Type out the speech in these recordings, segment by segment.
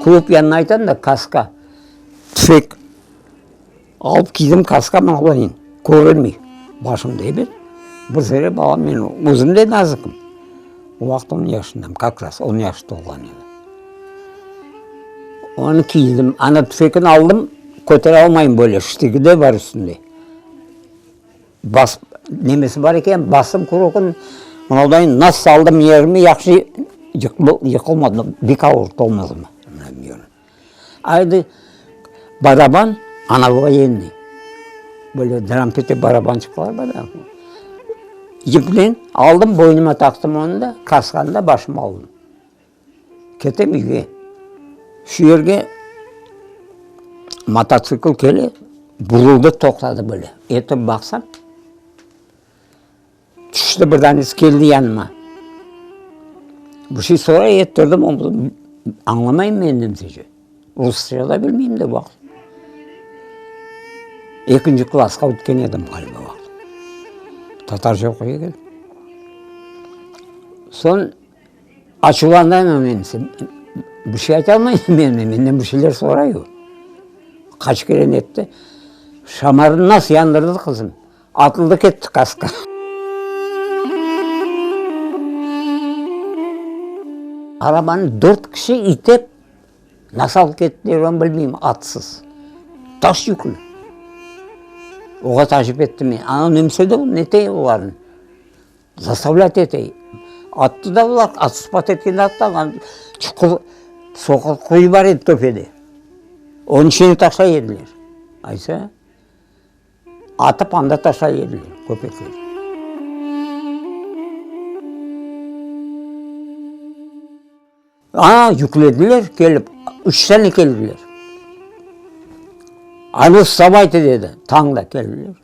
Klub yanına aytam da, kaska, tüfek alıp kiydim kaska mağlayın, körülmey başımda, ebet. Bir zere balam, men özüm de nazikim. O vaqıt on yaşındam, kak raz on yaş tolğan edi. Onı kiydim, ana tüfekni aldım, kötere almayım böyle, ştigi de bar üstünde. Bas, nemesi bar eken, bastım kurokın, mınauday nas saldım yerime, yahşı yıqılmadım, bek avur tolmadım. Aydı, baraban, ana voyennıy, böyle drampette barabançıqlar bar da, yipnen aldım, boynuma taqtım onı da, kaskanı da başıma aldım. Ketem üyge. Şu yerge mototsikl kele, buruldı, toqtadı böyle. Etip baqsam, tüşti bir danesi, keldi yanıma. Bir şey soray, ettirdim, añlamayım men nemsece. Rusça da bilmeyim de o vaqıt. Ekinci klassqa ötken edim ğaliba o vaqıt. Tatarca oquy eken. Soñ Açuvlanayım men, bir şey ayta almayım men, menden bir şeyler soray o. Qaç kere netti, şamarını nasıl yandırdı qızım, atıldı ketti kaska. Arabanı dört kişi itep, nasıl alıp kettiler onı bilmeyim, atsız, taş yüklü. Oğa taacip ettim men, ana nemse de nete olarnı. Zastavlât ete. Attı da olar, atıspat etkende attı, an çuqur, soqur quyu bar edi töpede. Onıñ içine taşlay ediler. Aysa, atıp anda taşlay ediler köpekler. A, yüklediler, kelip, üç sene keldiler. A nu, vstavayte, dedi, tañda keldiler.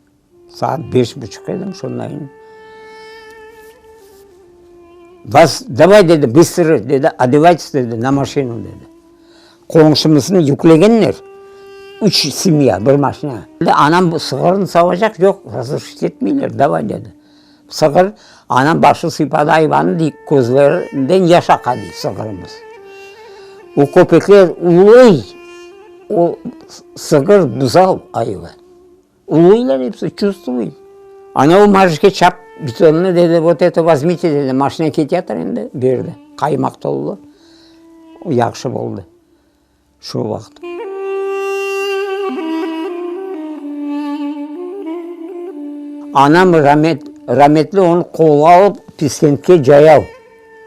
Saat beş buçuq edim, şondayın. Vas, davay, dedi, bıstro, dedi, odevaytes, dedi, na maşinu, dedi. Qoñşumıznı yüklegenler, üç semya, bir maşina. Anam sığırnı savacaq, yoq, razrışit etmeyler, davay, dedi. Sığır, anam başı sıypadı ayvanı, dey, közlerinden yaş aqa, dey, sığırımız. O köpekler uluy, o sığır buzav ayva. Uluylar episi, çuvstvuy. Ana o marjke çap bitonnı, dedi, vot eto vozmite, dedi, maşina keteyatır endi, berdi. Qaymaq toldı. O yahşı boldı şu vaqıt. Anam ramet, rametli onı qolğa alıp Piskentke cayav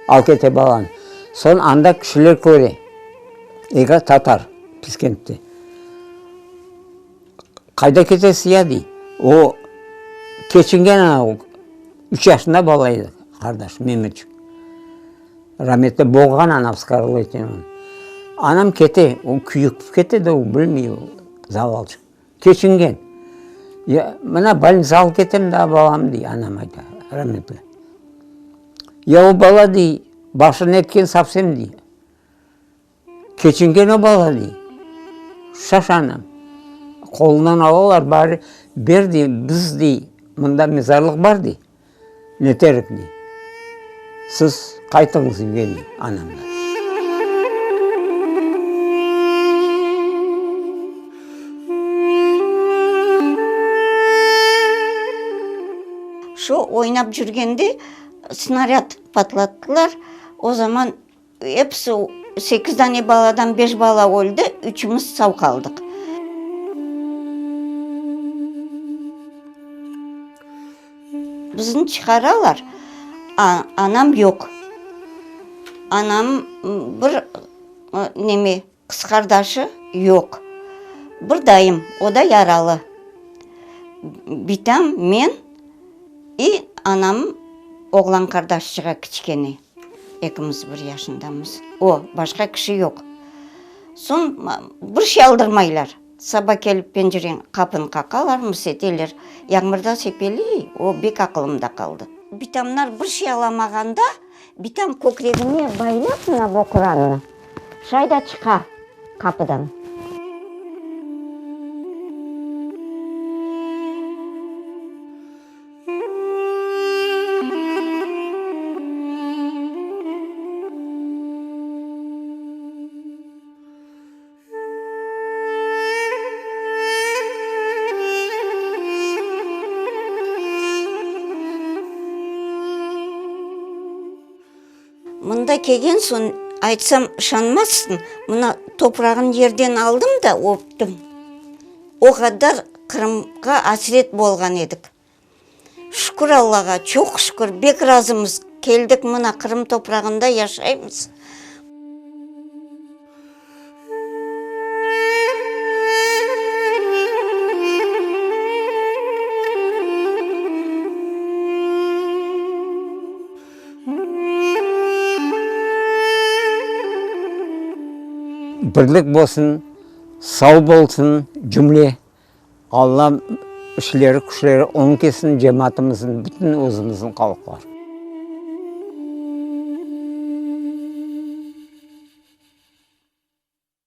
alıp kete balanı. Soñ anda kişiler köre, eki tatar Piskentte. Qayda ketesiz ya, dey. O, keçingen ana, o, üç yaşında bala edi, qardaş, Memetçik. Rametli boğğan anam skarleten onı. Anam kete, o küyük kete de, o bilmey, o zavalçıq. Keçingen. Ya, mına bolnitsa alıp ketem daa balamnı, dey, anam ayta, rametli. Ya o bala, dey, başını etken sovsem, dey. Keçingen o bala, dey. Şaş anam. Qolundan alalar, bari ber, dey, biz, dey, mında mezarlıq bar, dey, neterik, dey. Siz qaytıñız evge, dey, anamğa. Şu oynap cürgende snarâd patlattılar, o zaman Episi, sekiz dane baladan beş bala öldi, üçümiz sağ qaldıq. Bizni çıqaralar, anam yoq. Anam bir neme, qız qardaşı yoq. Bir dayım, o da yaralı. Bitam, men i anam oğlan qardaşçığa kiçkene. Ekimiz bir yaşındamız. O, başqa kişi yoq. Soñ bir şey aldırmaylar. Saba kelip penceren, qapını qaqalar, mıseteler. Yağmurda sepeliy, o bek aqılımda qaldı. Bitamlar bir şey alamağanda, bitam kökregine baylap mına bu Qurannı, şay da çıqa qapıdan. Mında kelgen soñ, aytsam, işanmazsıñ, mına toprağın yerden aldım da öptim. O qadar Qırımğa asret bolğan edik. Şükür Allağa, çoq şükür, bek razımız, keldik mına Qırım toprağında yaşaymız. Birlik bolsun, sau bolsun cümle Alla işleri küçleri oñ ketsin cemaatımıznıñ, bütün özümizniñ halqlar.